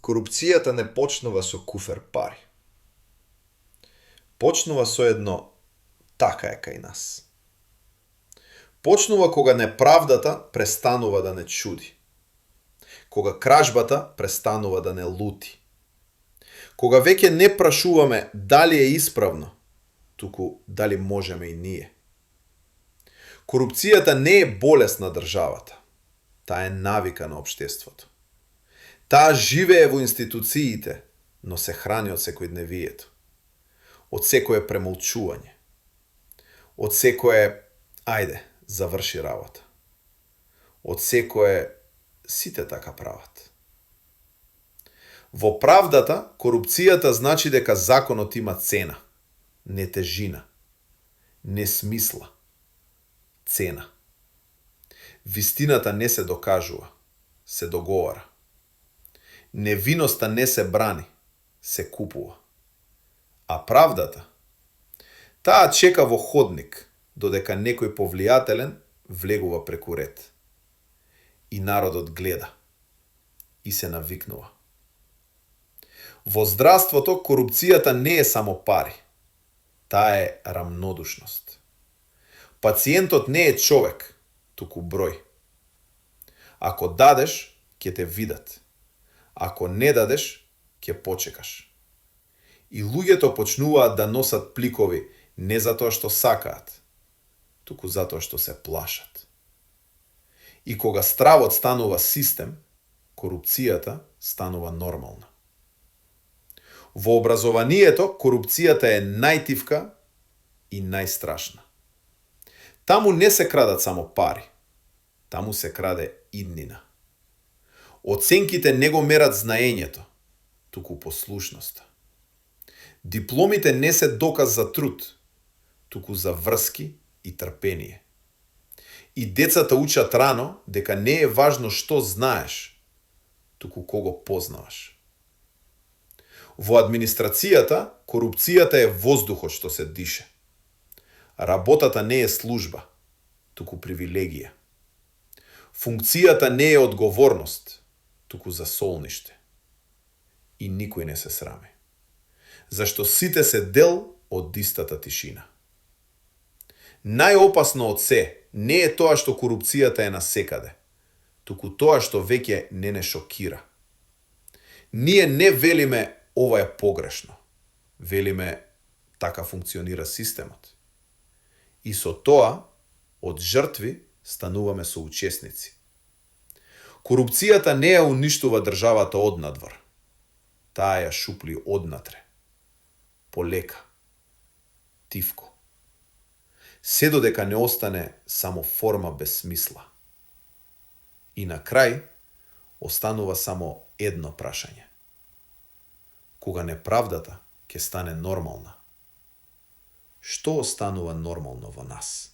Корупцијата не почнува со куфер пари. Почнува со едно така е кај нас. Почнува кога неправдата престанува да не чуди. Кога кражбата престанува да не лути. Кога веќе не прашуваме дали е исправно, туку дали можеме и ние. Корупцијата не е болест на државата. Таа е навика на општеството. Таа живее во институциите, но се храни од секојдневието. Од секое премолчување. Од секое, ајде, заврши работа. Од секое, сите така прават. Во правдата, корупцијата значи дека законот има цена, не тежина, не смисла, цена. Вистината не се докажува, се договара. Невиноста не се брани, се купува. А правдата? Таа чека во ходник, додека некој повлијателен влегува преку ред. И народот гледа. И се навикнува. Во здравството корупцијата не е само пари. Таа е рамнодушност. Пациентот не е човек, туку број. Ако дадеш, ќе те видат. Ако не дадеш, ќе почекаш. И луѓето почнуваат да носат пликови не затоа што сакаат, туку затоа што се плашат. И кога стравот станува систем, корупцијата станува нормална. Во образованието корупцијата е најтивка и најстрашна. Таму не се крадат само пари, таму се краде иднина. Оценките не го мерат знаењето, туку послушноста. Дипломите не се доказ за труд, туку за врски и трпение. И децата учат рано дека не е важно што знаеш, туку кого познаваш. Во администрацијата, корупцијата е воздухот што се дише. Работата не е служба, туку привилегија. Функцијата не е одговорност, туку за солниште. И никој не се срами. Зашто сите се дел од истата тишина. Најопасно од се не е тоа што корупцијата е насекаде, туку тоа што веќе не шокира. Ние не велиме ова е погрешно. Велиме така функционира системот. И со тоа, од жртви стануваме соучесници. Корупцијата не ја уништува државата однадвор. Таа ја шупли однатре. Полека. Тивко. Се додека не остане само форма без смисла. И на крај останува само едно прашање. Кога неправдата ќе стане нормална, што останува нормално во нас?